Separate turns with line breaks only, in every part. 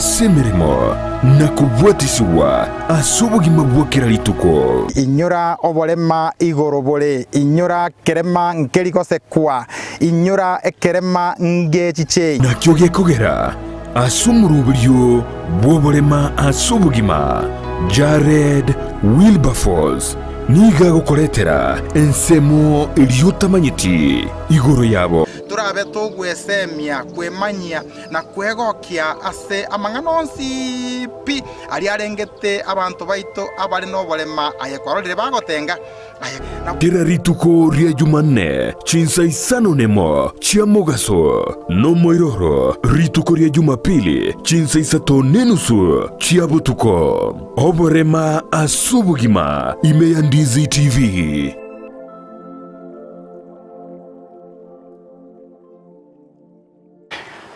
ase emeremo na kobwatisigwa ase obogima bwa kera rituko.
Inyora oborema igoro bore, inyora kerema nkeri gosekwa, inyora ekerema ngechichei.
Nakio gekogera ase omoroberio bw'oborema ase obogima, Jared Wilberforce nigo agokoretera ensemo eria otamanyeti igoro yabo.
Torabe togwesemia, kwemanyia, na kwegokia ase amang'ana onsi pi aria arengete abanto baito abare noborema, aye kwarorire bagotenga, aye na.
Kera rituko ria Jumanne chinsa isano nemo chia mogaso, nomoiroro rituko ria Jumapili chinsa isato nenusu chia botuko. Oborema ase obogima ime ya Ndizi TV.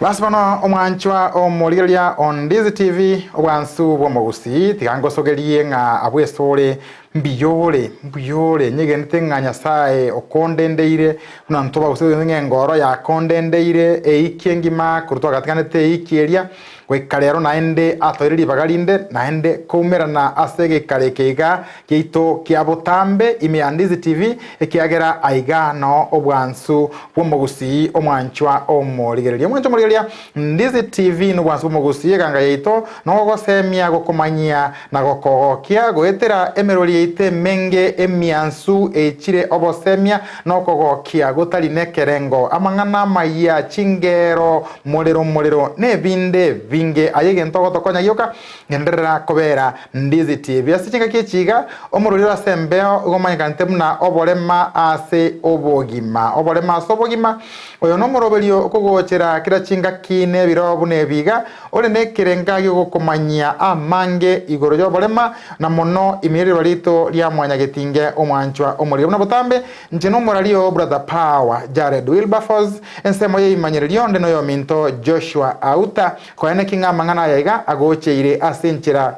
Basi bono omwanchwa omorigereria o Ndizi TV obwansu bw'omogusii tiga ngosogerie ng'a abwo esore mbuya ore mbuya ore nyegenete ng'a Nyasae okondendeire buna ntoba gose ng'a engoro yakondendeire eiki engima korwa twagatiganete eiki eria Goika rero naende atoire ribaga rinde, naende koumerana ase egeikaro eke iga giaito kia botambe ime ya Ndizi TV, ekiagera aiga noo obwansu bw'omogusii omwanchwa omorigereria. Omwanchwa omorigereria, Ndizi TV nobwansu bw'omogusii eganga yaito nogogosemia, gokomanyia na gokogokia goetera emerori yaito emenge emiansu eichire obosemia nokogokia gotari nekerengo, amang'ana amayia, chingero, Morero morero nebinde binge. Aye egento ogotokonya gioka, genderera kobera Ndizi TV. Ase chingaki echi iga, omororero ase embeo igo omanyekanete buna oborema ase obogima. Oborema ase obogima, oyo nomoroberio okogochera kera chingaki nebiro buna ebi iga, ore nekerenga giogokomanyia amange igoro y'oborema, na mono ime y'eriroba riaito ria mwanyagetinge omwanchwa omorero. Buna botambe, Inche nomoraria oo Brother Power, Jared Wilberforce, ensemo y'eimanyererio onde noyominto Joshua Auta, koeneki ng'a amang'ana aya iga agocheire ase enchera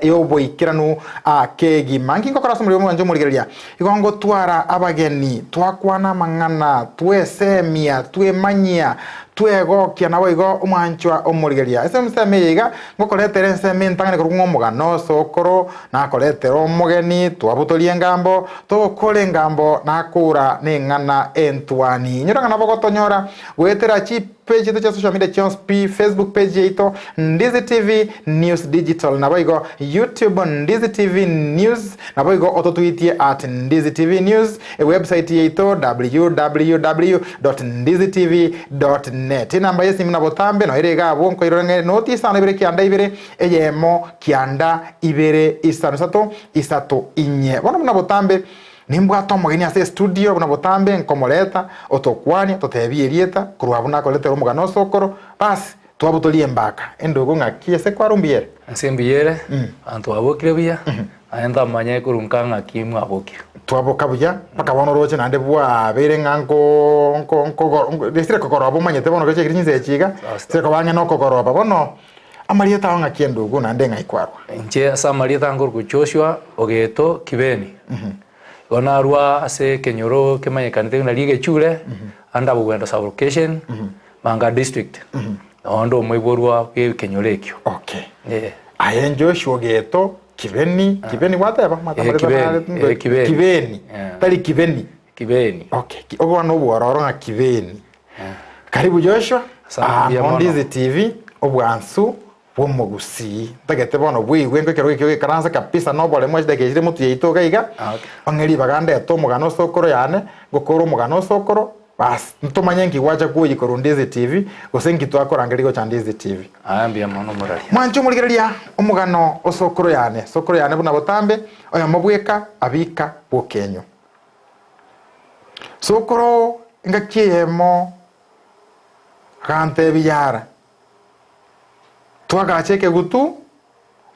y'oboikeranu kegima. Nki ngokora ase omorero bw'omwancho omorigereria? Igo ngotwara abageni, twakwana amang'ana, twesemia, twemanyia, twegokia naboigo omwanchwa omorigereria. Ase ensemo eye iga ngokoretera ensemo entang'ani korwa ng'a omogano osokoro, Nakoretere omogeni, twabutorie engambo, togokora engambo, nakura neng'ana entwani. Inyora ng'a nabo gotonyora goetera chipage chiaito chia social media chionsi pi, Facebook page yaito Ndizi TV News Digital, naboigo YouTube Ndizi TV News, naboigo ototwitie at Ndizi TV News, ewebsite yaito www.ndizitv.net. Enamba y'esimu na botambe noyo ere iga abwo, nkoirora ng'a noti isano ibere kianda ibere, Eyemo, kianda, ibere, isano, isato, isato, inye. Bono buna botambe nimbwate omogeni ase estudio, buna botambe nkomoreta, otokwanie, totebie erieta, korwa abwo nakoretera omogano osokoro, basi twabutorie embaka. Endugu ng'aki ase kwarwa mbuya ere?
Ase mbuya ere, abanto babokire buya, naye ntamanye korwa nka ng'aki mwabokire.
Twaboka buya, mpaka bono oroche naende bwabeire ng'a nko nko nkogo resire kogoroba omanyete bono gochia chinsa echi iga, sire koba ang'e nokogoroba. Bono. Amarieta ao ng'aki endugu, naende ng'ai kwarwa?
Inche ase amarieta nkorokwa Joshua Ogeto Kibeni. Igo narwa ase ekenyoro kemanyekanete buna Rigechure, under Bugwendo sub-location, Manga district. Noo nde omoiborwa bw'ekenyoro ekio.
Okay.
Eh.
Aye Joshua Ogeto Kibeni, Kibeni gwateba?
Eh, Kibeni, eh, Kibeni.
Kibeni,
Eh.
tari Kibeni.
Kibeni.
Okay, ki- obo nobwororo ng'a Kibeni. Karibu Joshua,
Asante
ah,
mbuya mono.
Mondizi TV, obwansu bw'omogusii. Ntagete bono bweigwe nko ekerogo ekio gekaranse kabisa noboremo chidakika chire motwe yaito iga iga,
Ah, okay.
ong'e ribaga ndete omogano osokoro yane, ngokora omogano osokoro, bas, ntomanye nki gwacha kwoyia korwa Ndizi TV, gose nki twakorangeria gocha Ndizi TV.
Aya mbuya mono omoraria.
Mwanche omorigereria omogano osokoro yane, sokoro yane buna botambe, oyomo bweka abika bw'okenyo. Sokoro engaki eyemo agantebia yara, twagacha ekegutu,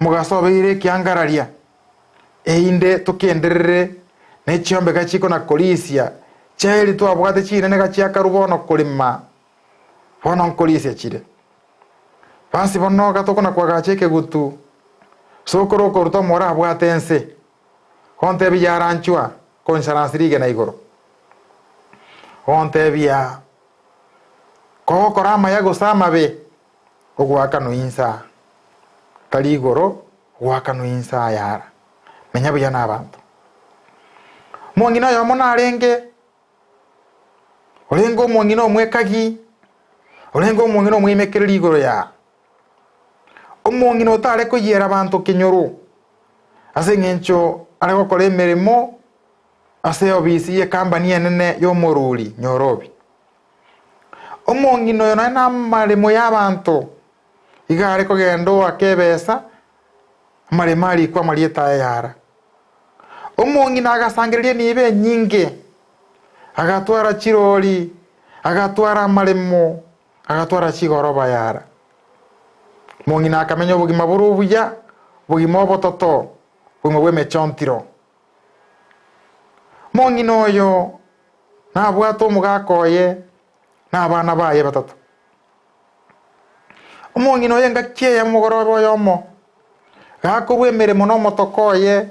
omogaso obeire ekiangararia, erinde tokenderere ne chiombe gachiko na korisia, chiaeri twabwate chinene gachiakarwa bono korema, bono nkorisia chire. Basi bono gatokona koagacha ekegutu, sokoro okoruta omoro abwate ense, Gontebia yaranchwa konsaransi rigena igoro, gontebia, Kogokora amaya gose amabe, Ogoakanwa insaa, tari igoro, ogoakanwa insaa yara. Menya buya nabanto. Omong'ina oyomo narenge, orenge omong'ina omwekagi, orenge omong'ina omweimekereri igoro yaa. Omong'ina otare koyiera abanto kenyoro, ase eng'encho are gokora emeremo ase eofisi y'ekambani enene y'omoruri Nyorobi. Omong'ina oyo nonye namaremo y'abanto, iga are kogenda oaka ebesa, amaremo arikwe amarieta aye yara. Omong'ina agasangereria enibo enyinge, agatwara chirori, agatwara amaremo, agatwara chigoroba yara. Omong'ina akamenya obogima bore obuya, obogima obototo, obogima bw'emechontiro. Omong'ina oyo nabwate omogaka oye na abana baye batato. Omong'ina oyo engaki eyemo omogoroba oyomo, gakorwa emeremo na omotoko oye,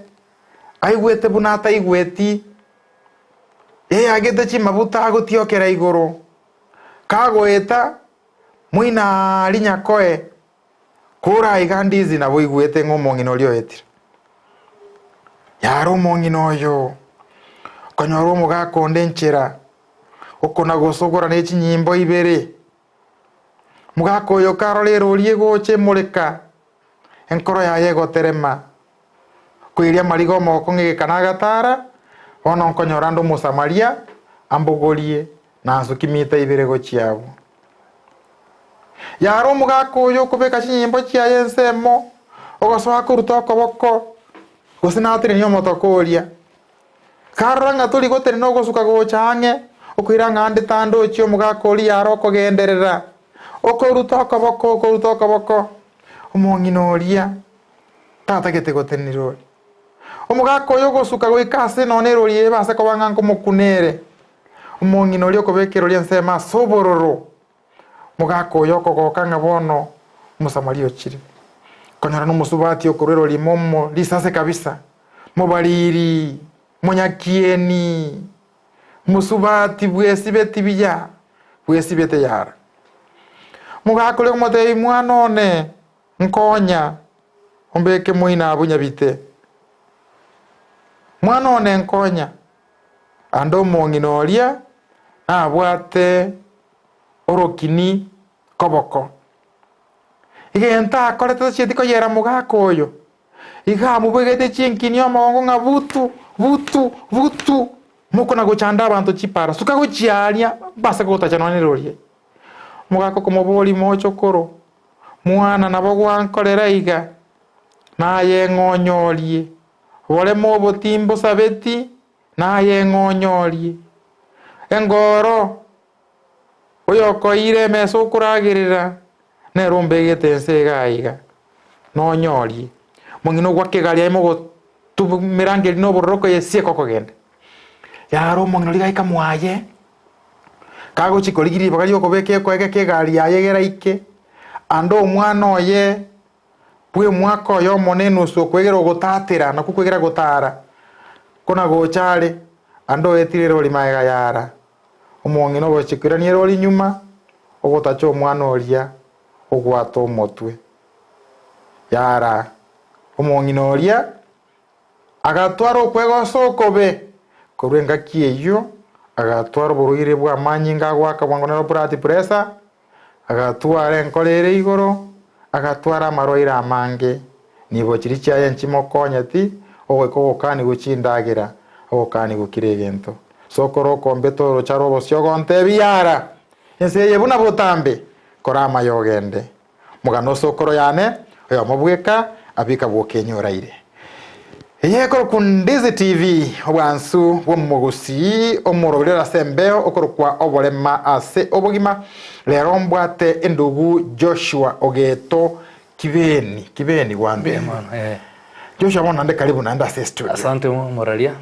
aigwete buna ataigweti, eyagete chimabuta agotiokera igoro, kagoeta moino aria nyakoe, Kora iga ndizi nabo oigwete ng'a omong'ina oria oetire. Yare omong'ina oyo, okonyora omogaka onde enchera, okona gosogora ne chinyimbo ibere. Omogaka oyo karora erori egocha emoreka, enkoro yaye egoterema, koiria amariga omogoko ng'a egeka nagatara, bono nkonyora ande Omosamaria ambogorie na nsuki mita ibere gochia abwo. Yare omogaka oyo okobeka chinyimbo chiaye ensemo, ogosoa koruta okoboko, gose natenenie omotoko oria. Karora ng'a tori gotenena ogosuka gocha ang'e, okoira ng'a ande tandochi omogaka oria yare okogenderera, okoruta okoboko, okoruta okoboko. Omong'ina oria tatagete gotenenera oria. Omogaka oyo ogosuka goika ase nonya erori ebe ase koba ng'a nkomokuna ere. Omong'ina oria okobeka erori ensemo ase obororo, Omogaka oyo okogoka ng'a bono Omosamaria ochire. Konyora nomosubati okorwa erori ime omo risase kabisa, mobariri, monyakieni, mosubati bwesibeti buya, bwesibete yara. Omogaka oria okomotebia, Mwana one, nkonya, ombeke moino abwo nyabite. Mwana one, nkonya. Ande omong'ina oria nabwate orokini koboko. Egento akorete tachieti koyera mogaka oyo, iga amobegete chinkini omogongo ng'a butu, butu, butu, mokona gochanda abanto chipara, suka gochia aria mbase gotacha nonya nerori eye. Omogaka okomoboria mochokoro, mwana nabo gwankorera iga, naye ng'onyorie, Boremo obo timbosabeti, naye ng'onyorie. Engoro, oyokoeire emesa okoragerera, nere ombegete ense iga aiga, nonyorie. Mong'ina ogwa kegari aye mogotumerangeri na obororo koyesieka okogenda. Yaro omong'ina oria gaika mwaye, kagochia korigia ribaga riokobeka ekoegeka egari yaye egeraike, ande omwana oye bw'omwaka oyomo na enusu okwegera ogotatera, nakwo kwegera gotara, kona gocha are, ande oetire erori magega yara. Omong'ina ogochia koirania erori nyuma, ogotacha omwana oria ogwata omotwe. Yara, omong'ina oria agatwara okwegosa okobe, korwa engaki eyio agatwara oborwaire bw'amanyinga agoaka bwango nero blood pressure, Agatwara enkoro ere igoro, agatwara amarwaire amange, nigo chiria chiaye nchimokonyeti, ogoika ogokanigwa chindagera, ogokanigwa kera egento. Sokoro okombete orocha rw'obosio ogontebia, Yara! Ense eye buna botambe, kora amaya ogende. Omogano o sokoro yane, oyomo bweka, abika bw'okenyoraire. Eye ekorokwa Ndizi TV, obwansu bw'omogusii omoroberi ore ase embeo okorokwa oborema ase obogima. Rero mbwate endugu Joshua Ogeto Kibeni, Kibeni gwante.
Mbuya mono, eh.
Joshua bono naende karibu naende ase estudio.
Asante moraria.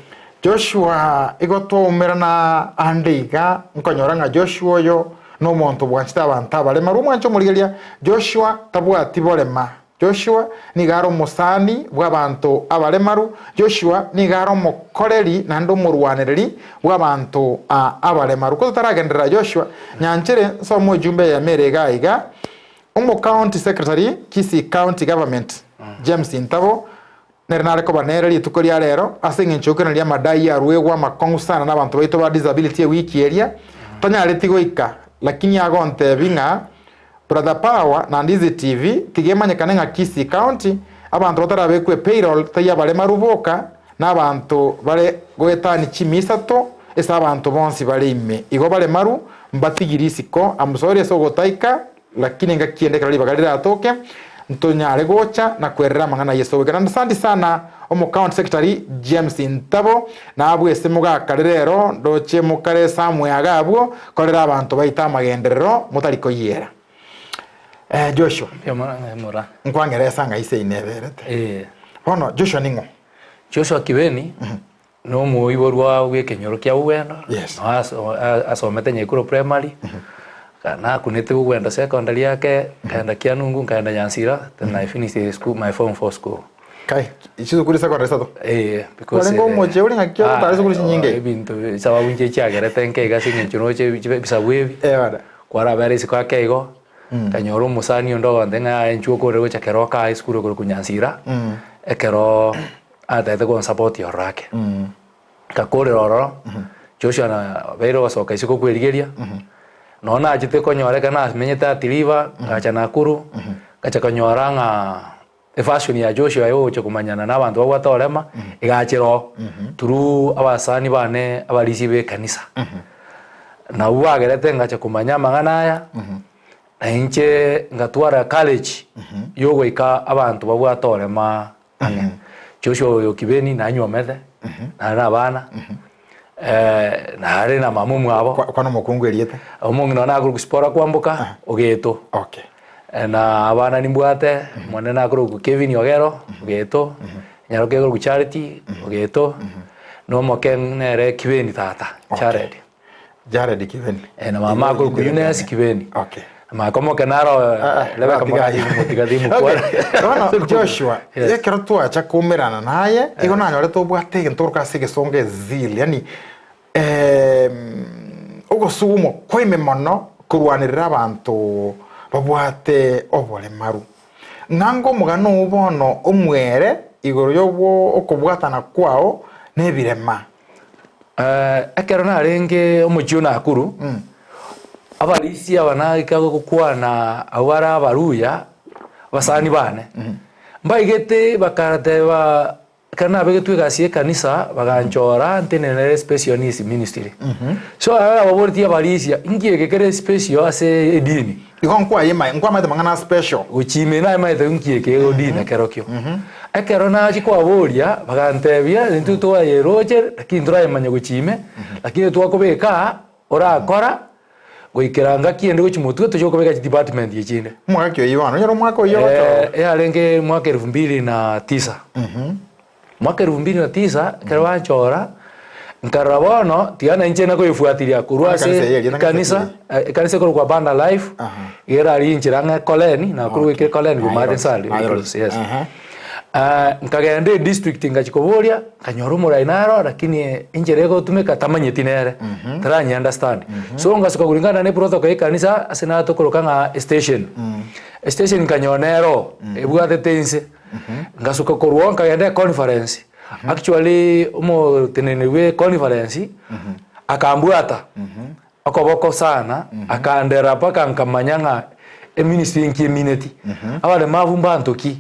Joshua igo twaumerana ande iga nkonyora ng'a Joshua oyo nomonto bwanchete abanto abarema. Rw'omwancho omorigereria Joshua tabwati borema. Joshua nigo are omosani bw'abanto abaremaru, Joshua nigo are omokoreri naende omorwanereri bw'abanto abaremaru. Ko totaragenderera Joshua, nyanchere nsome ojumbe eyemo ere iga iga. Omo County Secretary Kisii County Government James Ntabo nere nare koba nere rituko ria rero ase eng'encho yokoiraneria amadai aruegwe amakong'u sana nabanto baito ba disability ewiki eria tanyareti goika lakini agontebi ng'a Brother Power na Ndizi TV tiga emanyekane ng'a Kisii County abanto batarabekwa epayroll taiyo abaremaru boka na abanto bare goetani chimi isato ase abanto bonsi bare ime igo baremaru mbatigiri isiko I'm sorry ase ogotaika Lakini engaki ende ekero ribaga riratoke, ntonyare gocha na kwerera amang'ana a Yeso goika. Naende asanti sana omo county secretary James Ntabo, na abwo ase mogakare rero, ndoche mokare somewhere iga abwo, korera abanto baito amagenderero motari koyiera. Eh, Joshua,
Mbuya mono ng'a mora.
nkwang'era ase ang'ai seino eberete.
Eh.
Bono Joshua ning'o?
Joshua Kibeni, Nomoiborwa bw'ekenyoro kia Bugwendo,
Yes.
noo aso- a- asomete Nyaikuro Primary, nakunete Bugwendo Secondary ake, nkaenda Kianungu, nkaenda Nyansira, then I finished school, my form four school.
Kai, chisukuru secondary isato?
Eh, because
Kwarenge omochie ore ng'aki ogotara chisukuru chinyinge?
ebinto sababu inche chiagerete nke iga ase eng'encho noche chibe ebisabu ebi,
Eh bono.
kwarabera isiko ake igo, nkanyora omosani onde ogontebia ng'a yaya inchuo okore gocha keroka aa esukuru ekoroku Nyansira, ekero Atagete gonsupport ororo ake. Nkakorera ororo, Joshua na obeire ogosoka isiko kwerigeria, nonya nachete konyora ekero namenyete Athi River, ngacha Nakuru, ngacha konyora ng'a efashion ya Joshua ya ogocha komanyana na abanto babwate orema, egachera oo, through abasani bane abarisia ba ekanisa. Nabwo bagerete ngacha komanya amang'ana aya. Na inche ngatwara courage yogoika abanto babwate orema ang'e. Joshua oyo Kibeni nanyuomete, nare na abana, nare na mama omwabo.
Kwa- Kwana omokungu erieta.
Omong'ina one akorokwa Sipora Kwamboka, Ogeto.
Okay.
Na abana nimbwate, omonene akorokwa Kevin Ogero, Ogeto, nyaroke ekorokwa Charity, Ogeto, na omoke nere Kibeni tata, Jared.
Jared Kibeni.
Eh, na mama akorokwa Eunice Kibeni.
Okay.
Maka omoke naro Rebecca
Tiga-
motiga timokwana.
Okay. Bono Joshua,
Yes.
ekero twacha koumerana naye, igo nanyorete obwate egento oroka ase egesongo ezeal, yaani em, ogosugumwa kwaime mono korwanerera abanto babwate oboremaru. Ng'ango omogano oo bono omwere igoro y'obwo okobwatana kwao nebirema.
Ekero narenge omochie o Nakuru, abarisia aba naika gokwana abwo bare abaruya, abasani bane, mbaigete bakateba ekero nabegetwe egasi ya ekanisa baganchora ntenenere special needs ministry. So aye nababoretie abarisia, inki eke kere special ase edini?
Igo nkwayemae, nkwamaete mang'ana a special.
Gochia ime namaete nki eke egodina kerokio. Ekero nachia kobaboria, bagantebia, intwe twayeroche, lakini ntorayemanya gochia ime, lakini twakobeka aa, orakora, goikera ngaki ende gochia motwe tochie gokobeka chidepartment echinde.
Omwaka oyio bono, onyore omwaka oyio ogochorwa.
Yarenge mwaka elfu mbili na tisa. Mwaka elfu mbili na tisa, ekero banchora, nkarora bono tiga nainche nakoyefuatilia korwa ase
Ekanisa eye eria na
ekanisa, ekanisa ekorokwa Abundant Life,
Aha.
iga erari inchera ang'e Koleni, Nakuru goika Koleni
Nairobi.
komate nsari,
Nairobi.
yes.
Aha.
Nkagenda edistrict ngachia koboria, nkanyora omorai naro lakini enchera egotumeka tamanyeti nere, taranyi understand. So ngasuka kulingana na eprotocol ya ekanisa ase natokoroka ng'a estation. Estation nkanyora nero, ebwatete inse. Ngasuka korwa oo nkagenda econference, actually omoteneneri bwa econference akambwata okoboko sana, akandera mpaka nkamanya ng'a eministry enki emineti, abaremabu mbanto ki.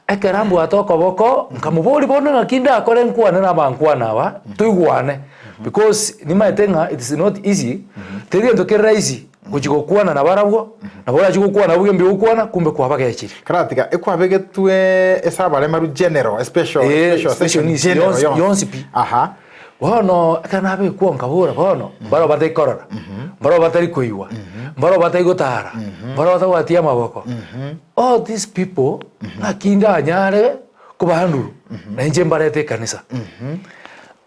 Ekero ambwate okoboko, nkamoboria bono naki ndakore nkwane na abankwana aba, toigwane, because nimaete ng'a it is not easy, teri gento kere rahisi. Gochia gokwana nabarabwo, nabo orachie gokwana nabwo mbuya gokwana, kumbe kwabagechire.
Karatiga, ekwabegetwe ase abaremaru general, especial,
Eh,
special
special
section
needs,
general
yonsi-
yonsi.
yonsi pi.
Aha.
Bono ekero nabekwa nkabora bono, mbarabwo batari korora, mbarabwo batari koigwa, mbarabwo batari gotara, mbarabwo batabwati amaboko. All these people, ng'aki ndanyare kobahanduru, na inche mbarete ekanisa.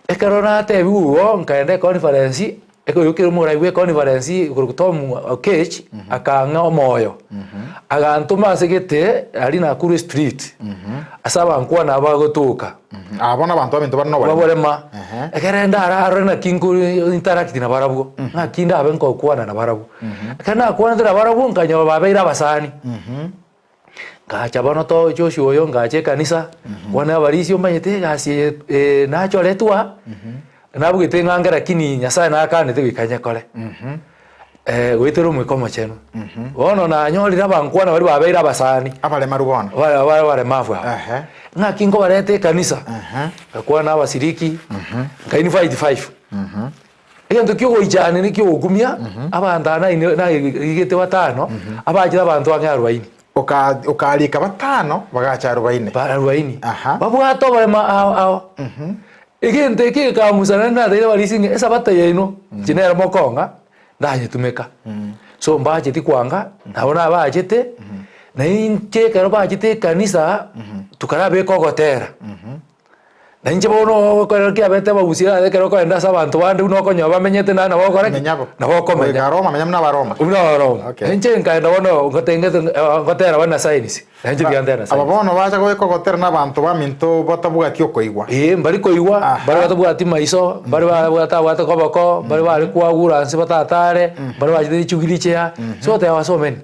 Ekero natebiwa igo, nkaenda econference. Ekero kere omorai bwe econference okorokwa Tom Okech akang'a omoyo, agantoma ase gete aria Nakuru street, ase abankwana aba bagotoka.
Aba bono abanto baminto bare noborema.
Baborema.
Ehe.
Ekere ndararore naki nko interact nabarabwo, ng'aki ndabe nkokwana nabarabwo. Ekero nakwanete nabarabwo nkanyora babeire abasani. Ngacha bono to Joshua oyo ngacha ekanisa, kwana abarisia omanyete egasi eye eh, nachoretwa, nabugete ng'a ange lakini Nyasaye nakanete goika nyekore. Goetera Omoika Omochenu. Bono nanyorire abankwana baria babeire abasani,
Abaremaru bono.
bare bare abaremavu aba.
Ehe.
Ng'aki nkobareta ekanisa,
Ehe.
ngakwana abasiriki, nka invite five. Egento ki'ogoichania na eki'ogokumia, abanto aba naine naigete batano, abachire abanto ang'e arubaini.
Oka okarika batano bagacha arubaini.
Ba arubaini.
Aha.
Babwate oboremo ao ao. Egento eke gekamusa naende nateire abarisia ng'a esabato yaino, inche nere mokong'a, ndanyetumeka. So mbacheti kwanga, nabo nabachete, na inche ekero bachete ekanisa, tokarabeka ogotera. Na inche bono ekero kiabete abagusia naye ekero okoenda ase abanto bande buna okonyora bamenyete naye nabo okore ki?
Menya bo.
Nabo okomenya.
Goika Roma, menya buna Abaroma.
Buna Abaroma.
Okay.
Inche nkaenda bono ngotengete ngotera buna science, na inche tiga ntere na
Aba
science.
bono bacha goika ogotera nabanto baminto batabwati okoigwa.
Ee, mbari koigwa,
Aha.
mbare batabwati maiso, mbare batabwate koboko, mbare bare kwagura nse batatare, mbare bachete nechugiri chiaa, so there were so many.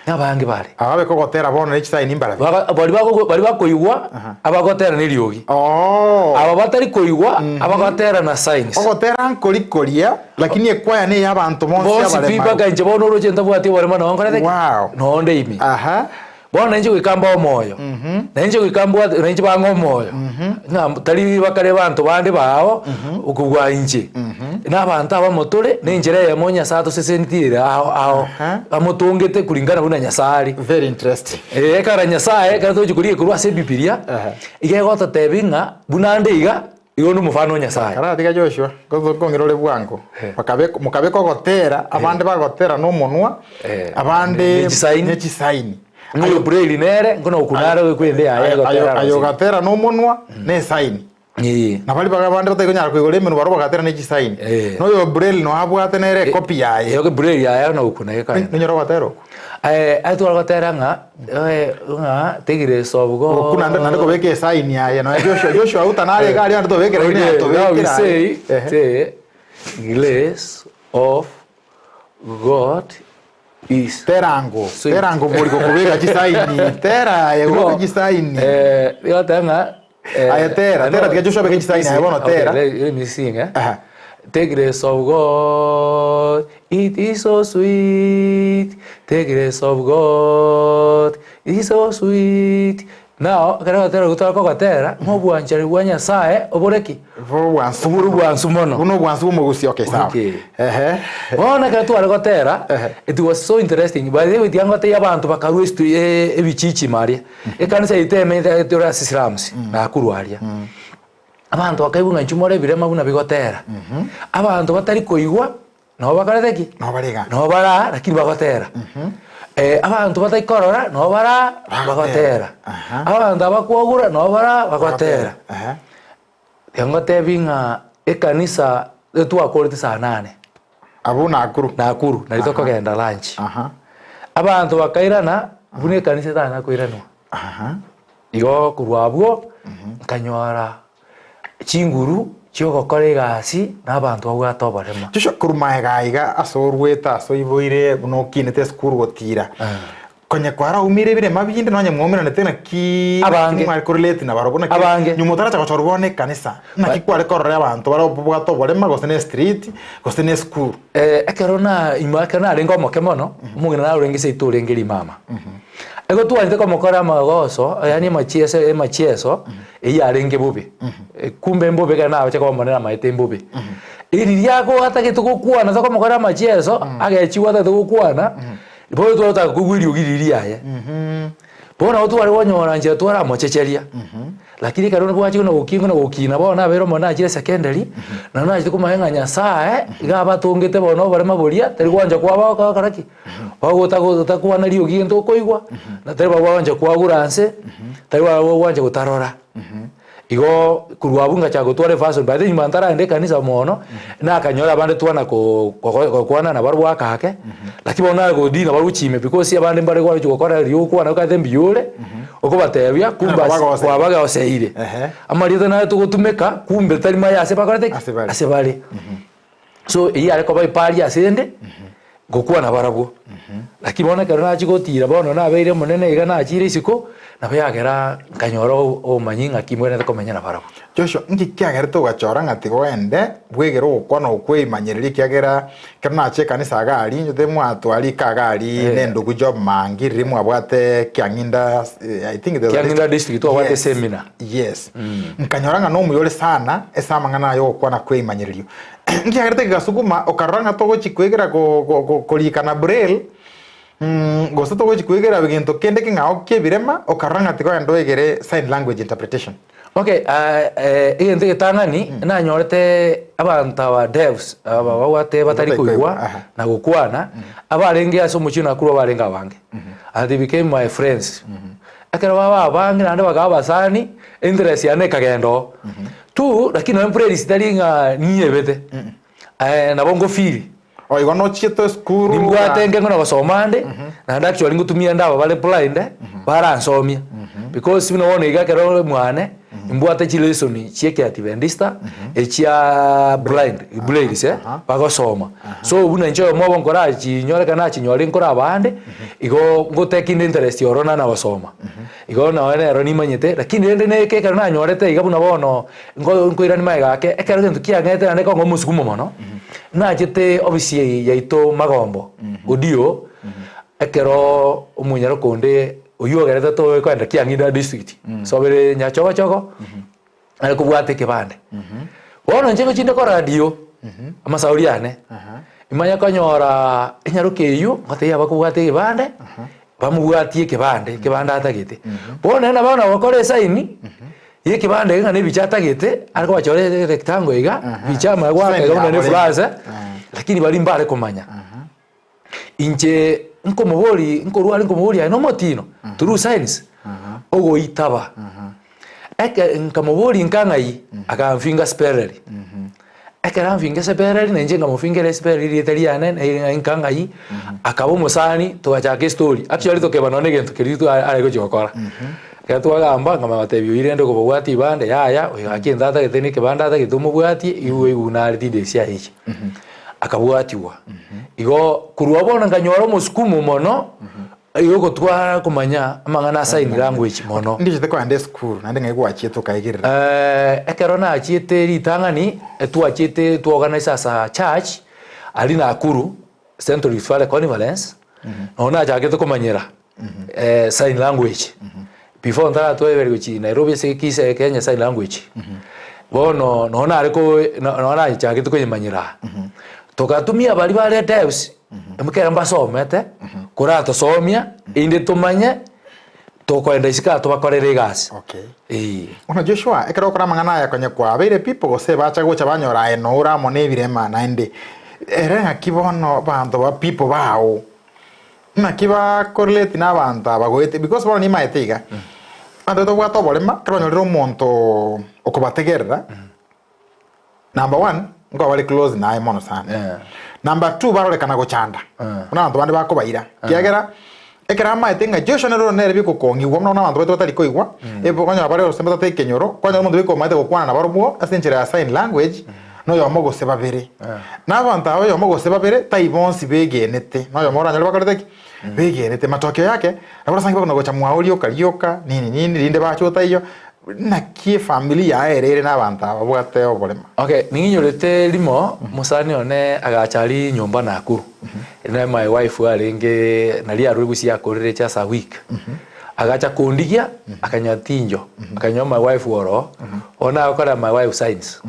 Nabange bare.
Aba bekogotera bono ne chisaini mbarabwo.
Baga- baria bago- baria bakoigwa abagotera neriogi.
Oo.
Aba batari koigwa abagotera na signs.
Ogotera nkori koria, lakini ekwaya neye abanto bonsi
Bonsi pi
abaremaru.
mpaka inche bono oroche ntabwati oborema noo nkorete ki?
Wow.
Noo nde ime.
Aha.
Bono nainche goika mbae omoyo. Nainche goika mbwate nainche bang'e omoyo. Ng'a tari bakare banto bande bao okobua inche. Na abanto abamo tore, na enchera eyemo Nyasae atosesentie ere ao ao.
Aha.
Amotongete kulingana buna Nyasae are.
Very interesting.
Eh, ekero Nyasae ekero togochia korigia korwa ase Ebibilia,
Aha.
iga egototebia ng'a buna ande iga, igo nde omofano o Nyasae.
Karatiga Joshua, ngoso nkong'ira ore bwango.
Eh.
Bakabeka mokabeka ogotera, abande bagotera na omonwa,
Eh.
abande
Ne chisaini.
ne chisaini.
Ng'a oyo Braille nere, nkona okwo nare okwende yaye
Ayo-
egotera
ayo
arosire.
ogatera na omonwa na esaini.
Ee.
Na baria baga abande batari konyara koigora emenwa barabwo bagatera ne chisaini.
Eh.
Na oyo Braille noyo abwate nere ekopi yaye.
Eyo Braille yaye na okwo naye kare.
Nonyore ogotera okwo.
Eh, aye tware gotera ng'a eh, ng'a the grace of God.
Okwo naende naende kobeka esaini yaye nonya Joshua Joshua Uta nare iga aria naende tobekera
Okay,
ime
now we
atobekera aye.
say
Ehe.
the grace of God is
Terango,
Sweet.
terango bori gokobeka chisaini, tera aye goka chisaini.
Eh, igo goteba ng'a eh,
Aye tera, tera tiga Joshua abeke chisaini aye bono tera.
Okay, let, let me sing eh.
Aha.
The grace of God, it is so sweet. The grace of God, it is so sweet. Now, ekero ogotera okwo twakogotera, ng'a obwanchani bwa Nyasaye obore ki?
Obwansu.
Obore obwansu mono.
Buna obwansu bw'omogusi okay sawa.
Okay.
Ehe.
Bono ekero tware gotera,
Ehe.
it was so interesting. By the way, tiga ngotebie abanto bakarwa estu eh, ebichichima aria. Ekanisa yaito emenyete tore ase slums, Nakuru aria. Abanto bakaigwa ng'a inchuo more ebirema buna bigotera. Abanto batari koigwa, Nabo bakorete ki?
Nabo bare iga.
Nabo bare aa lakini bagotera. Eh, abanto batari korora nabo bare aa bagotera.
Aha.
Abanto abakwagura nabo bare aa bagotera.
Aha.
Tiga ngotebi ng'a ekanisa etwakorete saa nane
Abwo Nakuru.
Nakuru nari tokogenda lunch.
Aha.
Abanto bakairana buna ekanisa etana koiranwa.
Aha.
Igo korwa abwo nkanyora chinguru chi'ogokora egasi na abanto babwate oborema.
Joshua korwa magega aiga ase orwete ase oiboire buna okinete esukuru gotira konye kwaraumire ebirema binde nonye mwaumeranete naki
Abange.
mware korelate nabarobwo naki
Abange.
nyuma otaracha gochorwa bono ekanisa naki kware korora abanto bare babwate oborema gose ne estreet gose ne esukuru.
Ekero na nyuma ekero narenge omoke mono, omong'ina narorenge seito orenge rimama. Igo twanchete komokora amagoso, yaani emachieso emachieso, eyio yarenge bobe. Kumbe mbobe ekero nagocha komonera amaete mbobe. Riria atagete gokwana tokomokora amachieso, agechigwa atagete gokwana, bono twataka koigwa eriogi riria riaye. Bono nabo tware konyora nchera twaramochecheria, lakini ekero bwachia buna gokina buna gokina bono nabeire omonene nachire secondary, naende nachete komanya ng'a Nyasaye, iga abatongete bono oborema boria, tari gwancha kwabo gokora ki? Bagotakwana riogi gento okoigwa, na tari bagwancha kwagura nse, tari bagwancha gotarora. Igo korwa abwo ngachaka gotwara efason, by the way nyuma ntaragenda ekanisa mono, nakanyora abande twana ko kogo gokwana nabarobwo ake ake, lakini bono nare godina barobwo chime because abande mbare gwarochi gokora riria ogokwana okagete mbuya ore, okobatebia kumbe ase
Kwabagoseire.
kwabagoseire.
Ehe.
Amarieta nare togotumeka kumbe tari maya ase bakorete ki?
Ase bare.
Ase bare. So eyio yare koba epari ase ende, ngokwana barabwo. Lakini bono ekero nachia gotira bono nabeire omonene iga nachire isiko, nabo yagera nkanyora obomanyi ng'aki mbwenerete komenya nabarabwo.
Joshua, nki kiagerete ogachora ng'a tiga oende bwegere ogokwana okweimanyereria ekiagera ekero nachia ekanisa iga aria inche mwatwara ika iga aria
Eh.
na endugu Job Mangi riria mwabwate Kiang'inda I think there's a
Kiang'inda
district-
district twabwate
Yes.
seminar.
Yes. Nkanyora ng'a nomuya ore sana ase amang'ana aya ogokwana kweimanyererio. Nkiagerete gegasuguma okarora ng'a togochi kwegera go- go- go- korika na braille gose togochi kwegera gento kende keng'ao ki'ebirema, okarora ng'a tiga ogende oegere sign language interpretation.
Okay, egento egetang'ani nanyorete abanto aba deafs aba babwate batari
Batari koigwa,
koigwa
aha.
na gokwana, abarenge ase omochie o Nakuru abarenge abange. And they became my friends. Ekero baba abange naende bakaba abasani, interest yane ekagenda oo. Tu, lakini nonye playlist tari ng'a ninyebete, nabo ngofeel.
Oh igo nochiete esukuru
Nimbwate nkengo na gosoma ande, naende actually ngotumia ande aba bare blind, baransomia. Because buna bono iga ekero ore mwane, nimbwate chilesson chia ekiadventista, echia blind, brailles eh, bagosoma. So buna inche oyomo obo nkorachinyore ekero nachinyore nkore abande, igo ngotekinde interest ororo nana gosoma. Igo nonya nero nimanyete, lakini rende neke ekero nanyorete iga buna bono nko nkoirania magega ake, ekero egento kiang'ete naende ekonga omosukumo mono, nachete ofisi eye yaito Magombo, Odio, ekeroo omonyaroka onde oywo ogerete tobe kogenda Kiang'inda district, sobere Nyachogochogo, are kobwata ekebande. Bono inche ngochinde koradio, amasauri ane, imanye konyora enyaroka eywo, ngotebia abakobwata ekebande, bamobwatie ekebande, ekebande atagete. Bono nere nabo nagokora esaini, ya ekebande eke ng'a na ebicha atagete, are kobachora erectangle iga, ebicha amanye goaka
Sign
iga buna
yabo
ne
rende.
eflasi, lakini baria mbare komanya. Inche nkomobori nkorwa are nkomobori aye nomotino, through signs, ogoitaba. Eke nkamobori nka ng'ai, akamfinga spelleri. Ekero amfinga esepelleri na inche nkamofingera esepelleri erieta riane na ng'ai nka ng'ai, akaba omosani togachaka estory. Actually tokeba nonye na egento keria twa are gochia gokora. Ekero twagamba nkamanya gotebia oyio rende okobabwatia ebande yaya, oyo gaki egento atagete na ekebande atagete omobwatie, igo oigwe buna are tindi ase echi. Akabwatiwa. Igo korwa bono nkanyora omosukumo mono, igo ogotwara komanya amang'ana a sign language mono.
Ndichete kogenda esukuru naende ng'ai gwachiete okaegerera?
Ekero nachiete ritang'ani, etwachiete twaorganize as a church, aria Nakuru, Central Rift Valley Conference, nabo nachagete komanyera sign language. Before ntaratweberia gochia Nairobi ase ekisa Kenya sign language, bono nonye nare ko nonye nachagete koyemanyera aa. Togatumia baria bare deafs, ekero mbasomete, koratosomia, erinde tomanye, tokoenda isiko aa tobakorere egasi.
Okay.
Eeh.
Bono Joshua, ekero okora amang'ana aya konya kwabeire people gose bacha gocha banyora aye nore amo na ebirema naende, ere ng'aki bono abanto ba people bao, Naki bakorelate na abanto aba goete because bono nimaete iga, abanto tobwate oborema ekero banyorire omonto okobategerera, number one, nkoba bare close naye mono sana.
Yeah.
Number two, barorekana gochanda, buna abanto bande bakobaira, ekiagera ekero amaete ng'a Joshua nere oro nere bikokong'igwa buna bono abanto baito batari koigwa, ebo okonyora bare gose mbatata ekenyoro, kwanyora omonto bika omaete gokwana nabarobwo ase enchera ya sign language, noyomo gose babere. Na abanto aba oyomo gose babere tai bonsi begenete, noyomo oranyore bakorete ki? Begenete. Matokeo yake, nabo orasange bakona gocha mwao rioka rioka, nini nini, rinde bache otaiyo, naki efamiri yaye ere ere na abanto aba babwate oborema.
Okay, ning'inyorete rimo, mosani one agacha aria nyomba Nakuru, na my wife arenge naria arure gusii akorire just a week. Agacha kondigia, akanyora tinjo, akanyora my wife oroo, bono agokora my wife signs.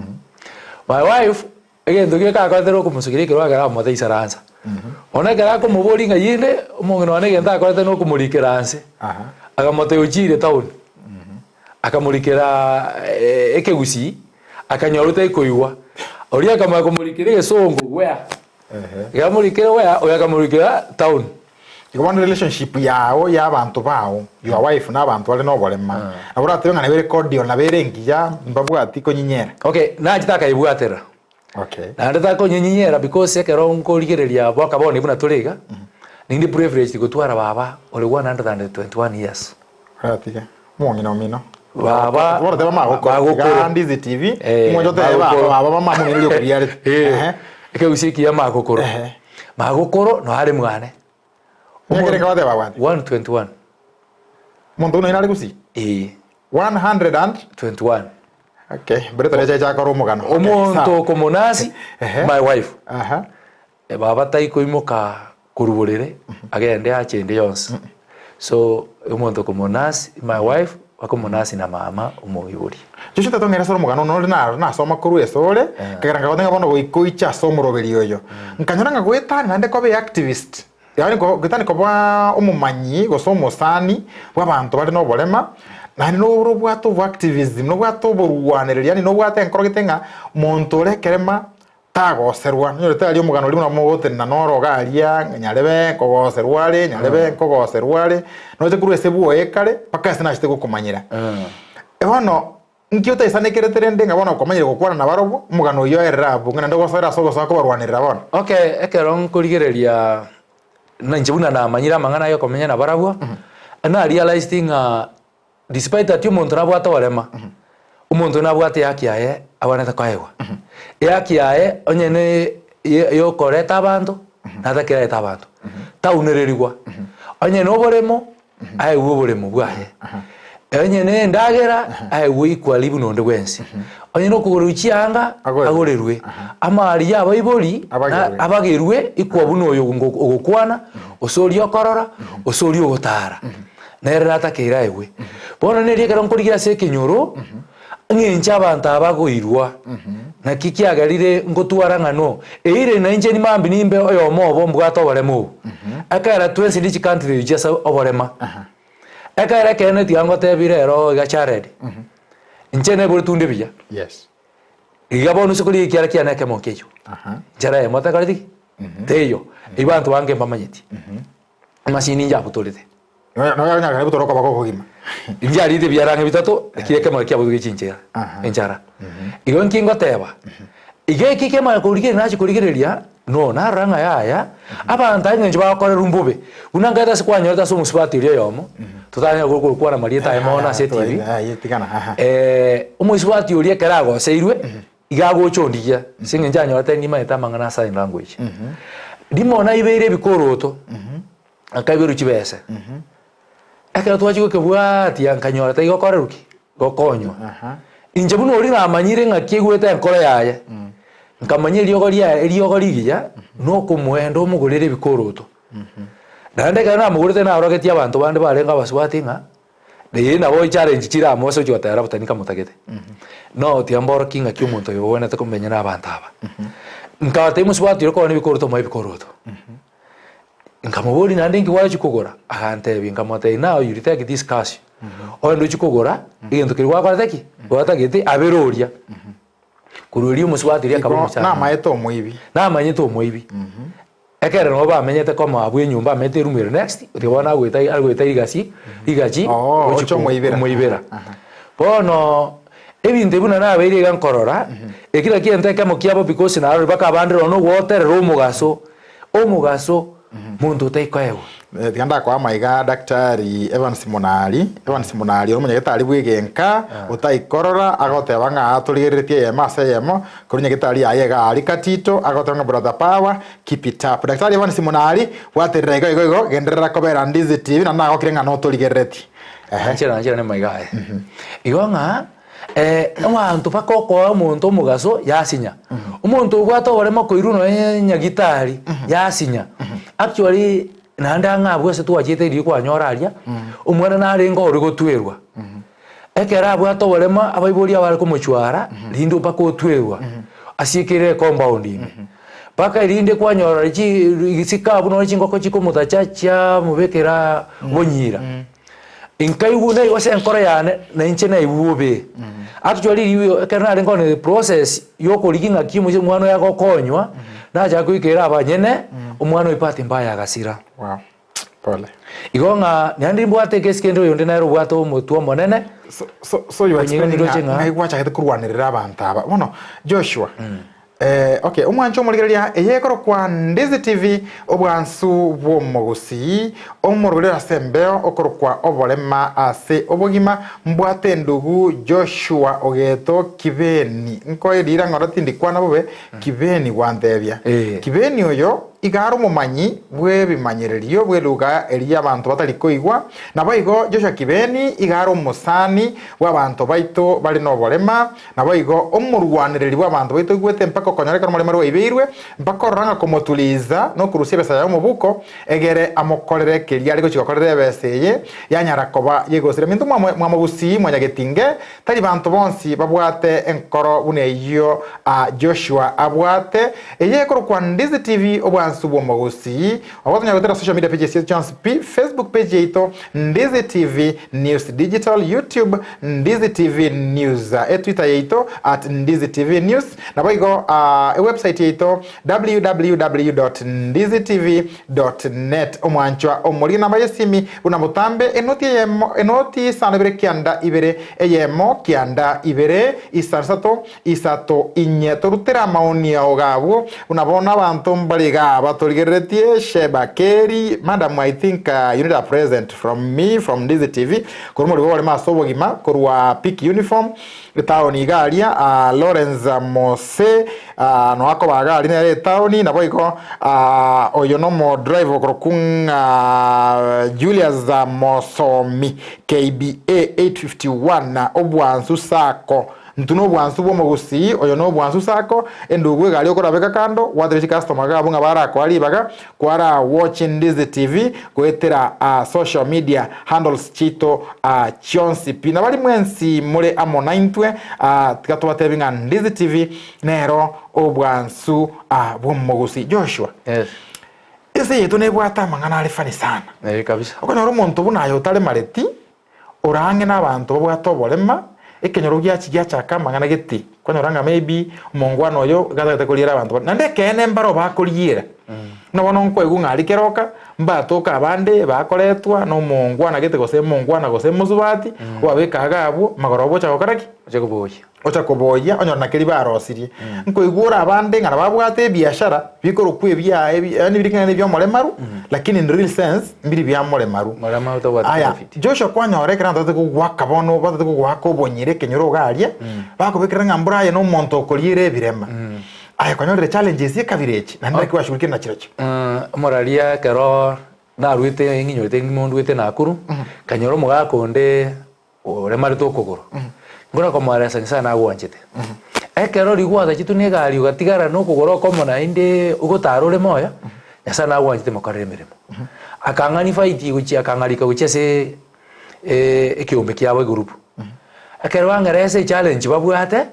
My wife, egento geka akorete nokomosukeria ekero agera amote isaransa. Bono ekero akomoboria ng'a yende, omong'ina one egento akorete nokomorikera nse, akamotebia ochiire town, akamorikera ekegusii, akanyora otakoigwa. Oria akamanya komorikera egesongo where, ekero amorikera where, oyo akamorikera town.
Igo bono relationship yao ya abanto bao, your wife na abanto bare na oborema, nabo oratebe ng'a nabo ere cordial, nabo ere engiya, mbabwati konyinyera.
Okay, nachete akaibwatera.
Okay.
Naende takonyenyinyera because ekero nkorigereria boka bono buna tore iga, ninde privileged gotwara baba ore 121 years.
Oratiga, omong'ina omino.
Baba,
Bono teba magokoro.
magokoro.
Iga Ndizi TV,
Eh,
mwanche otebe baba,
magokoro.
baba mama omino oria okobiarete.
Eh,
Ehe.
ekegusii ekiya magokoro.
Ehe.
Magokoro no are mwane.
Miaka ere nkogoteba abwate?
121.
Omonto buna oino are gusii?
Eh.
100 and?
21.
Okay, mbere torecha chakora omogano. Okay,
Omonto
sawa.
okomonasi,
Ehe.
my wife.
Aha.
Baba taikoimoka korwa borere agende ache ende yonsi. So omonto okomonasi, my wife, bakomonasi na mama omoibori.
Joshua tatong'eire ase omogano nore na nasoma korwa esore, nkagera nkagoteba ng'a bono goika oiche ase omoroberi oyo. Nkanyora ng'a goetania naende koba eactivist, yaani ko goetania koba omomanyi gose omosani bw'abanto bare noborema, naende nore obwate oboactivism, nobwate oborwanereri yaani nobwate enkoro gete ng'a monto ore ekerema Tagoserwa, nonyorete aria omogano oria buna mogotenena noro iga aria, ng'a nyarebe nkogoserwa are, nyarebe nkogoserwa are, noche korwa ase bwoye kare, mpaka ase nachete gokomanyera. Bono, nki otaisanekerete rende ng'a bono okomanyire gokwana nabarobwo, omogano oyio oerere abwo, ng'a naende ogosoera ase ogosoa kobarwanerera bono?
Okay, ekero nkorigereria na inche buna namanyire amang'ana aya okomenya nabarabwo, na realised ng'a Despite that omonto nabwate oborema, omonto nabwate ehaki yaye abwenerete koegwa. Ehaki yaye onye ne ye yokoreta abanto, natakire arete abanto, taunererigwa. Onye na oboremo, aegwe oboremo bwaye. Onye na endagera, aegwe equally buna onde bwensi. Onye na okogorerwa chianga,
Agorerwe.
agorerwe. Amari ya abaibori,
Abagerwe.
na abagerwe equal buna oyo ogokwana, ase oria okorora, ase oria ogotara. Nere natakeire aegwe. Bono nerio ekero nkorigia ase ekenyoro, ng'enche abanto aba bagoirwa, naki kiagerire ngotwara ng'a no, eire nainche mambia nimbe oyomo obo mbwate oborema obo. Ekero twensi ne chicountry echi ase oborema, ekero ekeene tiga ngotebi rero iga Jared, inche naiboretwe onde buya,
Yes.
iga bono ase korigia ekiara kiane ekemo nkeiyo, nchera eyemo takoreti ki? Teiyo, eywo abanto bange mbamanyeti. Emashini inche abutorete.
Nonya butora okoboko okogima.
Inche arite ebiara ang'e bitato, lakini ekemo kiabutoka chinchera, enchara. Igo nki ngoteba, iga eki kemanya korigereria nachia korigereria, no narora ng'a yaya, abanto aya eng'encho bagokorerwa mbobe. Buna nkaete ase kwanyorete ase omosubati oria oyomo, totanyara gokwana marieta aye mono ase etibi, omosubati oria ekero agoseirwe, Iga agocha ondigia, ase eng'encho anyorete nimanyete amang'ana a sign language. Rimo naibeire ebikoroto, akaiberwa chibese. Ekero twachia gokebwatia nkanyora taigokorerwa ki? Gokonywa. Inche buna oria namanyire ng'aki aigwete enkoro yaye, nkamanya eriogo riaye eriogo rigiya, nokomoenda omogorere ebikoroto. Naende ekero namogorete narogetie abanto bande barenge abasubati ng'a. Ee, nabo challenge chire amo ase ochia goteba Rabutani kamotagete. No tiga mborokie ng'aki omonto oyo ogwenerete komenya na abanto aba. Nkabatebia mosubati oria kogora ebikoroto moe ebikoroto. Nkamoboria naende inki gwachia kogora? Agantebia, nkamotebia now you take this cash, ogende ochie kogora egento keria gwakorete ki? Gwatagete abere oria. Korwa erio omosubati oria akaba
Igo
omochando.
namaete omoibi.
Namanyete omoibi. Ekero nabo bamenyete komo abwo enyomba bamenyete eroom ere next, otiga bono agoeta agoeta rigasi rigachi
Oo,
gochi
oche omoibera.
komoibera.
Aha.
Bono ebinto ebi buna nabeire iga nkorora, eki nakio egento ekemo kiabo because narorire mpaka abande nonya ogoterera omogaso, omogaso monto otaikoegwa.
Eh, tiga ndakoa amaiga Daktari Evans Munari, Evans Munari ore omonyagetari bw'egenka, otaikorora, agoteba ng'a torigereretie eyemo ase eyemo, korwa nyagetari yaye iga aria Katito, agoteba ng'a brother power, keep it up. Daktari Evans Munari, bwaterera igo igo igo, genderera kobera Ndizi TV, naende nagokire ng'a notorigereretie. Ehe.
Nanchera nanchera nemaiga aye. Igo ng'a abanto bakokoa omonto omogaso yasinya. Omonto obwate oboremo koirwa nonya nyagitari yasinya. Actually naende ang'e abwo ase twachete riria kwanyora aria, omwana narenge ore gotwerwa. Ekero abwate oboremo abaibori abare komochwara rinde mpaka otwerwa asiekerere ecompound ime. Mpaka erinde kwanyora chi chikabu nonya chingoko chikomotacha chiamobekera obonyira. Nkaigwa naigwa ase enkoro yane na inche naigwa bobe. Actually riria ekero narenge on the process ya okorigia ng'aki omoisia omwana oyo agokonywa, nachaka goikera abanyene, omwana oyo bahati mbaya agasira.
Wow. Pole.
Igo ng'a naende nimbwate ekesi kende oyonde nere obwate omotwe omonene,
So, so, so you are
Onye
explaining
niroche
ng'a
ng'a-
ng'ai gwachagete korwanerera abanto aba. Bono, Joshua, eh, okay, omwancho omorigereria eye ekorokwa Ndizi TV, obwansu bw'omogusii, omorweri ase embeo okorokwa oborema ase obogima, mbwate endugu Joshua ogeto Kibeni. Nkoe rira ng'ora tindikwana bobe, Kibeni gwantebia.
Eh.
Kibeni oyo iga are omomanyi bw'ebimanyererio bw'eluga eria abanto batari koigwa, naboigo Joshua Kibeni iga are omosani bw'abanto baito bare noborema, naboigo omorwanereri bw'abanto baito oigwete mpaka okonyora ekero omoremare oibeirwe, mpaka orora ng'a komotuliza nokorusia ebesa yaye omobuko, egere amokorere keria are gochia gokorera ebesa eye yanyara koba yegosira. Minto mwamogusii mwanyagetinge, Tari banto bonsi babwate enkoro buna eyio Joshua abwate, eye ekorokwa Ndizi TV obwansu bw'omogusii. Ogotonya goetera social media pages chiaito chionsi pi, Facebook page yaito Ndizi TV News Digital, YouTube Ndizi TV News, etwitter yaito at Ndizi TV News, naboigo ewebsite yaito www.ndizitv.net. Omwanchwa omorie namba y'esimi buna botambe enoti eyemo enoti isano ibere kianda ibere eyemo kianda ibere isano isato isato inye. Torutere amaoni ao iga abwo buna bono abanto mbare igaa batorigereretie Sheba Keri Madam I think you need a present from me from Ndizi TV korwa omorimo oboremo ase obogima korwa Peak Uniform Etaoni iga aria, Lawrence Mose noa akoba iga aria nere etaoni, naboigo oyo nomodriver okorokwa ng'a Julius Mosomi KBA 851 Obwansu Sacco. Intwe nobwansu bw'omogusii, oyo nobwansu Sacco, endugu iga aria okorabeka kando, gwatebia chicustomer iga abwo ng'a barakoa ribaga Kwara watch Ndizi TV goetera social media handles chiaito chionsi pi. Na bari mwensi more amo naintwe, tiga tobatebi ng'a Ndizi TV nero obwansu bw'omogusi. Joshua,
Yes.
ense yaito nebwate amang'ana are funny sana.
Eh, kabisa.
Okonyora omonto buna aye otaremareti, Ore ang'e nabanto babwate oborema, ekenyoro giachia giachaka amang'ana gete, kwanyora ng'a maybe omongwana oyo iga atagete koriera abanto baria. Naende ekeene mbaro bakoriera. Buna bono nkoigwa ng'a aria keroka, mbatoke abande bakoretwa na omongwana gete gose omongwana gose omosubati, obabeke iga abwo, magoro obocha gokora ki?
Oche koboyia.
Ocha koboyia, onyore na keria barosirie. Nkoigwa ore abande ng'a nababwate ebiashara bikorokwa ebia ebi yaani biri king'ana ebia omoremaru, lakini in real sense mbiri bia moremaru.
Moremaru tabwati
Aya,
benefit.
Joshua kwanyora ekero abanto batagete kogoaka bono batagete kogoaka obonyira ekenyoro iga aria, bakobekerera ng'a mbura aye na omonto okoriera ebirema. Aye kwanyorire challenges ekabira echi, naende naki gwashugulikire na chirochio?
Omoraria ekero narwete ng'inyorete ng'imo ndwete Nakuru, nkanyora omogaka onde Oremarete okogoro, nkona komoeresa Nyasae nagwanchete. Ekero rigwatachitwe na egari ogatigara na okogoro okomo naende ogotara ore moyo, Nyasae nagwanchete mokorere emeremo. Akang'ani fight gochia akang'arika gochia ase ekeombe kiabo egurupu. Ekero bang'eresa echallenge babwate,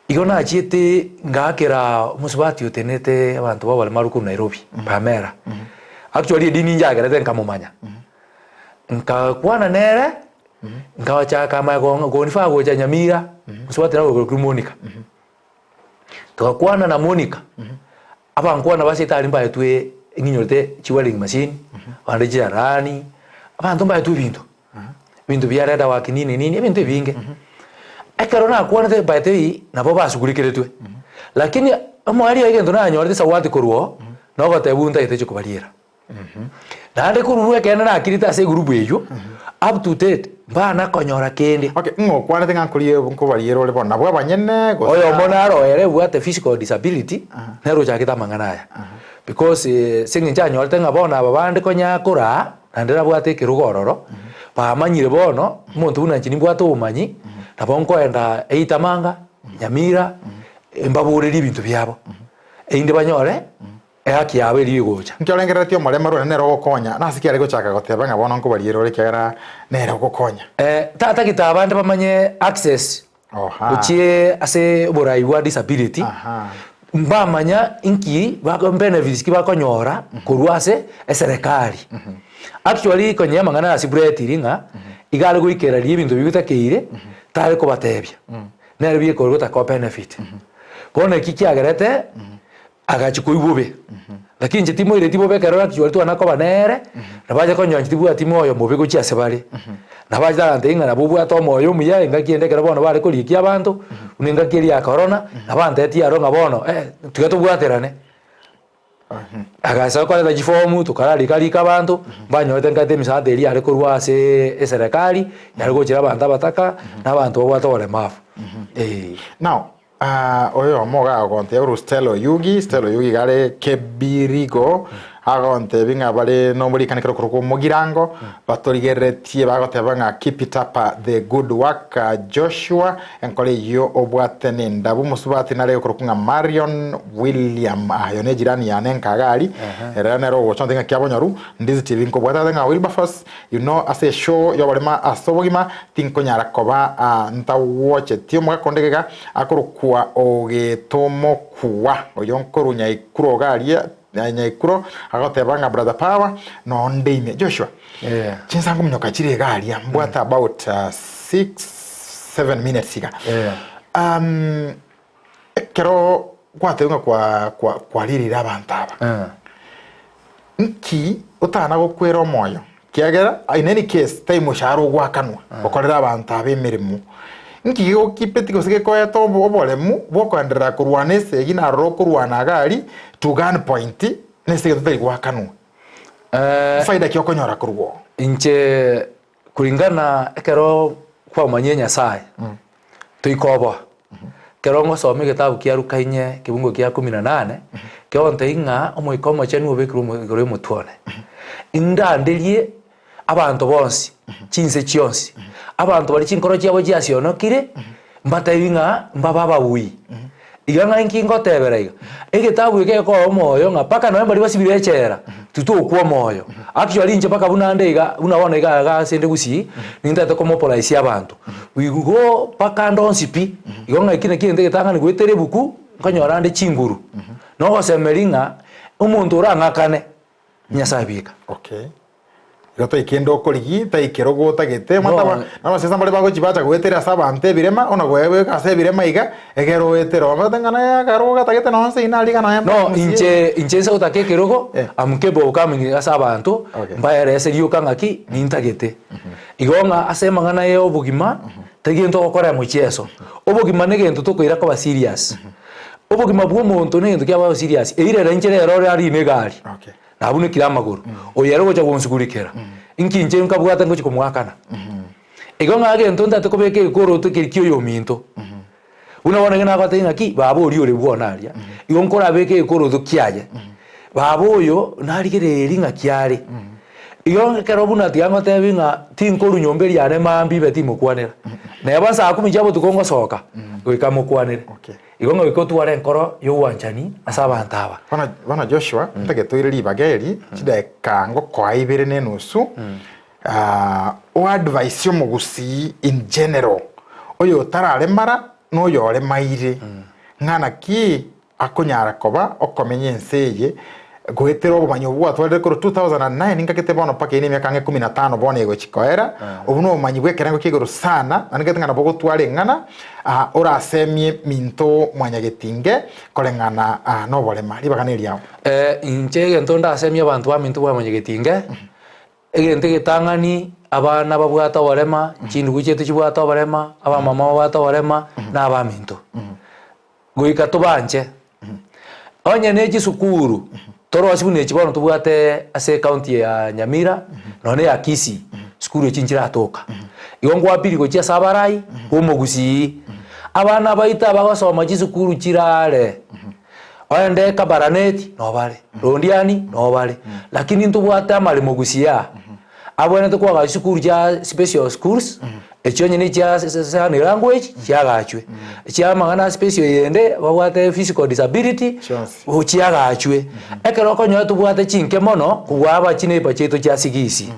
igo nachiete ngaakera omosubati otenenete abanto ba oboremaru korwa Nairobi, Pamela. Actually edini njagerete nkamomanya. Nkakwana nere, nkachaka amaya konifaa gocha Nyamira, mosubati nabo okorokwa Monica. Togakwana na Monica, abankwana ba seitari mbaetwe ng'inyorete chiwelding machine, abande chiarani, abanto mbaetwe ebinto, ebinto bia leather work nini nini ebinto ebinge. Ekero nakwanete by the way, nabo basugurikeretwe, lakini omoerio egento nanyorete esawati korwa oo, nogotebwa ntagete nche kobariera. Naende korwa ekeene nakirete ase egurupu eyio, up to date, mbana konyora kende.
Okay, ng'o okwanete ng'a nkorie nkobariera ore bono? Nabwo abanyene gose
Oyomo naro ere obwate physical disability, nere ochagete amang'ana aya. Because ase eng'encho anyorete ng'a bono aba bande konya koraa, naende nabwate ekerogo ororo, bamanyire bono, omonto buna inche nimbwate obomanyi, nabo nkoenda either Manga, Nyamira, mbaborerie ebinto biabo, erinde banyore. Ehaki yabo eria egocha.
Inki orengereretie omoremwa rore nere ogokonya? Nase ki are gochaka goteba ng'a bono nkobariera ore ekiagera nere ogokonya?
Tatagete abande bamanye access
Oha.
gochia ase oborai bwa disability,
Aha.
mbamanya inki bako benefits ki bakonyora korwa ase eserekari. Actually konya amang'ana ase Brett ng'a iga are goikeraria ebinto biria bitakeire, tare kobatebia. Nere biekori gotaka o benefit. Bono eki kiagerete. Agachia koigwa bobe. Lakini inche timoireti bobe ekero actually twana koba nere, nabache konyora inche tibwati moyo mobe gochia ase bare. Nabache agantebia ng'a nabo obwate omoyo omuya engaki ende ekero bono bare korikia abanto, buna engaki eria ya corona, nabantetie aro ng'a bono eh tiga tobwaterane. Agacha koreta chifomu tokararika rika abanto, mbanyorete nkaete emisaada eria yare korwa ase eserekari, yare gochera abanto abataka, na abanto babwate oboremabu, eh.
Now, oyomo iga agontebia korwa Stella Oyugi, Stella Oyugi iga are Kebirigo, agontebia ng'a bare nomorikani ekero korwa Omogirango, batorigereretie bagoteba ng'a keep it up the good work Joshua, enkoro eyio obwate nendabu. Omosubati nare okorokwa ng'a Marion William, oyo ne ejirani yane nkaga aria, ere nere ogocha onte ng'a kiabonyoru, Ndizi TV nkobwate ase ng'a Wilberforce, you know ase eshow yoborema ase obogima tinkonyara koba ntagwochetie omogaka onde iga akorokwa Ogetomokua oyo nkorwa Nyaikuro iga aria Nyaikuro agoteba ng'a brother power nonde ime Joshua
Yeah.
chinsa nkominyoka chire iga aria mbwate about 6 7 minutes iga
Yeah.
Ekero gwatebigwe ng'a kwa kwa kwarireire abanto aba,
Eh.
nki otana gokwera omoyo? Kiagera in any case tai moshahara ogwakanwa gokorera abanto aba emeremo. Nki gegokipeti gose gekoeta obo oboremu bwokoenderera korwana esegi na aroro okorwana iga aria to gun point na ase egento tari goakanwa.
Eh,
Faida ki okonyora korwa oo?
inche kulingana ekero kwamanyire Nyasaye, toikoboa. Ekero ngosoma egetabu kia Luka inye kebungo kia kumi na nane, kegontebia ng'a Omoika Omochenu obekirwe omo igoro y'omotwe one, indanderie abanto bonsi, chinse chionsi, abanto baria chinkoro chiabo chiasionokire, mbatebi ng'a mbabe ababui. Iga ng'a inki ngotebera iga? Egetabu eke gekoa omoyo ng'a mpaka nonye baria basibire echela, titokwa omoyo. Actually inche mpaka buna nde iga, buna bono iga iga ase inde gusii, nintagete komopolisia abanto. We go mpaka ande onsi pi, igo ng'a eki naki egento egetang'ani goetera ebuku, nkonyora ande chinguru, na ogosemeria ng'a, omonto orang'akane, Nyasae bieka.
Okay. Igo tai kende okorigi, tai kerogo otagete,
No.
omanyete aba- nabasesa mbare bagochi bacha goetera ase abanto ebirema, ona goebeka ase ebirema iga, egere oetere omanyete ng'a naye akarogo gatagete nonye nse ina aria iga nonye
No,
mpaka omosie.
inche inche nse gotaka ekerogo,
Eh.
am capable of coming ase abanto,
Okay.
mbaerese rioka ng'aki, nintagete. Igo ng'a ase amang'ana ya obogima, tari gento ogokora mocheso. Obogima na egento tokoira koba serious. Obogima bwa omonto na egento kiaba serious, eirere inche rero ore arine egari.
Okay.
Nabunekire amagoro, oyo ere ogocha gonsugurikera, inki inche nkabwate ngochia komoakana? Igo ng'a egento ntagete kobeka egekoroto ekeri kia oyominto. Buna bono nigo nagotebia ng'aki, baba oria ore bwone aria, igo nkorabeke egekoroto kiaye, baba oyo narigereiri ng'aki are. Igo ekero buna tiga ngotebi ng'a tinkorwa nyomba eria yane mambia ibe timokwanera, neba saa kumi chia botuko ngosoka, goika mokwanere.
Okay.
Igo ng'a goika otware enkoro y'obwanchani ase abanto aba.
Bono, bono Joshua, ntagete toire ribaga eri, chidakika ngokoa ibere na enusu, ah, oadvise omogusii in general, oyo otararemara na oyo oremaire, ng'a naki akonyara koba okomenya ense eye goetera obomanyi obwo gwatwarire korwa 2009 nkagete bono mpaka eye na emiaka ang'e kumi na tano bono egochi koera, obwo na obomanyi bw'ekerengo kia igoro sana, naende nkagete ng'a nabo ogotwara eng'ana orasemie minto mwanyagetinge koreng'ana noborema. Ribaga neriao.
Inche egento ndasemie abanto baminto bwa mwanyagetinge, egento egetang'ani abana babwate oborema, chindugu chiaito chibwate oborema, abamama babwate oborema, na abaminto. Goika tobanche. Onye ne chisukuru, torosie buna echi bono tobwate ase ecounty ya Nyamira, nonya ya Kisii, sukuru echi nchiratoka. Igo nkoapili gochia ase abarai, ba omogusii, abana baito abagosoma chisukuru chirare, oende Kabarnet nobare, Londiani nobare, lakini ntobwate amaremo gusii aa, abwenerete koagacha chisukuru chia special schools, echio onye ne chia sign language chiagachwe, chia amang'ana a special eyende babwate physical disability
Chionsi.
chiagachwe. Ekero okonyora tobwate chinke mono kobua aba chineighbour chiaito chia Sigisi.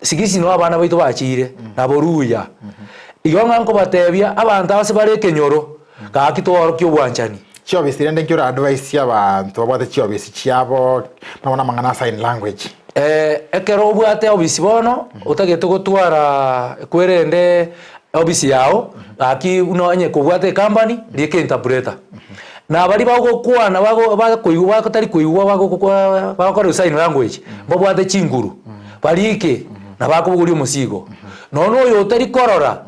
Sigisi noo abana baito bachire, nabo Ruya. Igo ng'a nkobatebia abanto ase bare ekenyoro, gaki toorokie obwanchani.
Chiobisi rende nki ora advise abanto babwate chiobisi chiabo nabo namang'ana a sign language?
Ekero obwate obisi bono, otagete gotwara kwerende obisi yao, gaki buna onye kobwate ecompany, riika interpreter. Na baria bagokwana bago bakoigwa batari koigwa bagokwa bagokora sign language, mbabwate chinguru, barike na bakobogoria omosigo. Nonya oyo otari korora,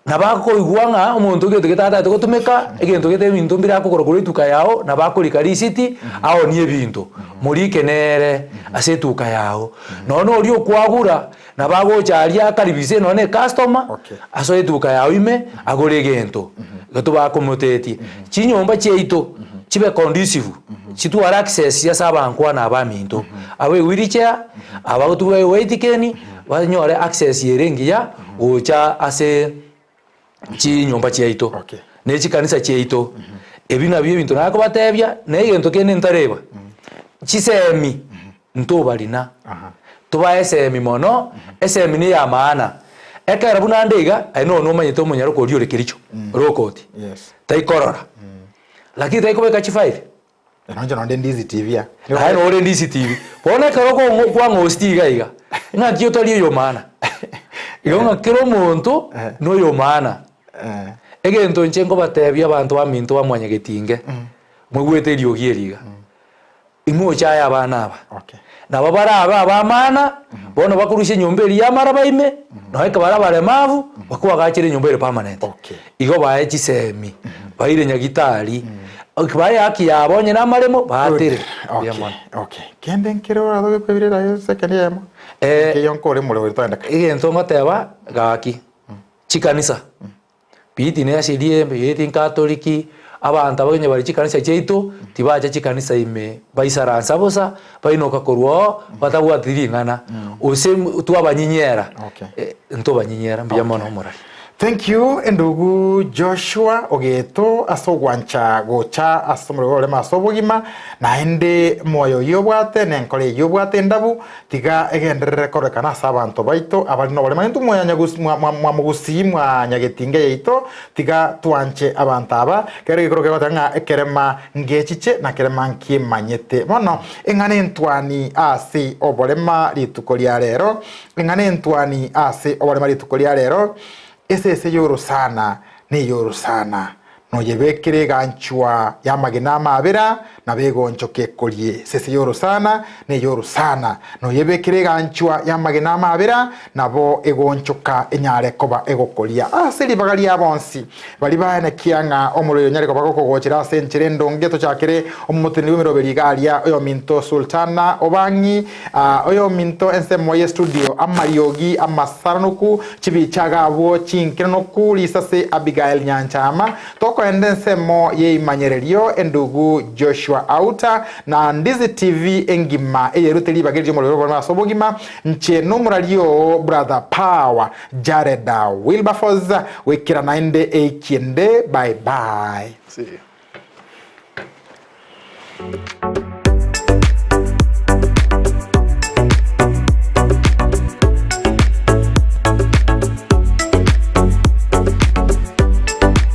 nabo akoigwa ng'a omonto egento gete atagete gotumeka, egento gete ebinto mbire akogora korwa etuka yago, nabo akorika risiti, aonie ebinto, morike nere ase etuka yago. Nonya oria okwagura, nabo agocha aria akaribise nonya na ecustomer,
Okay.
asoe etuka yago ime, agore egento, igo tobakomotetie. Chinyomba chiaito, chibe conducive, chitware access ase abankwana abaminto, abe ewheelchair, abagotugwa ewaitikeni, banyore access ere engiya, gocha ase chinyomba chiaito,
Okay.
ne chikanisa chiaito. Ebi nabio ebinto nakobatebia, na egento kende ntareba, chisemi ntobarina,
Aha.
tobae esemi mono, esemi ne ya maana. Ekero buna ande iga, aye nonya nomanyete omonyaroka oria ore kericho, rokoti,
Yes.
taikorora, lakini taikobeka chifairi.
Nonche nonde Ndizi TV aa.
Naye nore Ndizi TV. Bono ekero okong'o kwang'ositi iga iga, ng'aki otori oyo maana? Igo ng'a kera omonto
Eh.
noyo maana.
Eh.
Egento inche nkobatebia abanto baminto ba mwanyagetinge, moigwete eriogi eri iga, imochaye abana aba.
Okay.
Nabo barabe abamana, bono bakorusia enyomba eria y'amaraba ime, nonya ekero bare abaremavu, bakoagachere enyomba ere permanent.
Okay.
Igo bae chisemi, baire nyagitari, ok bae haki yabo onye na amaremo, baatere. Mbuya
Okay,
mono.
okay. Kende nkere orabe kwebirera aye second eyemo.
Eh.
Nkeiyo nkore more ore toendeka.
Egento ngoteba, gaki, chikanisa. Biti nesirie, biti nkatoliki, abanto aba onye bare chikanisa chiaito, tibacha chikanisa ime baisaransa bosa, bainoka korwa oo, batabwati ring'ana, gose twabanyinyera,
Okay.
eh, ntobanyinyera mbuya mono omorari.
Thank you endugu Joshua ogeto ase ogwancha gocha ase omorero oremo ase obogima naende moyo oyio obwate na enkoro eyio obwate endabu Tiga egenderere kororekana ase abanto baito abare noborema. Intwe mwamogusii mwa nyagetinga yaito, tiga twanche abanto aba. Kero egekoro kegoteba ng'a ekerema ngechiche na kerema nkiemanyete. Bono eng'ana entwani ase oborema rituko ria rero, eng'ana entwani ase oborema rituko ria rero, esese y'orosana ney'orosana. Noyebekere eganchwa y'amagena amabera, nabo egonchoka ekorie esese y'orosana na ey'orosana. Noyebekere eganchwa y'amagena amabera, nabo egonchoka enyare koba egokoria. Ase ribaga ria bonsi baria baenekia ng'a omorwaire onyare koba gokogochera ase enchera endonge, tochakere omoteneneri bw'emeroberi iga aria, oyominto Sultana Obang'i, oyominto ensemo y'estudio, amariogi amasaranoku, Chibicha iga abwo chinkerenoku risase Abigael Nyanchama, tokoenda ensemo y'eimanyererio endugu Joshua Auta, na Ndizi TV engima eyerute ribaga eri ri'omorero bw'oborimo ase obogima, nche nomorari oo Brother Power Jared Wilberforce, goikera naende eiki ende bye bye.
See you.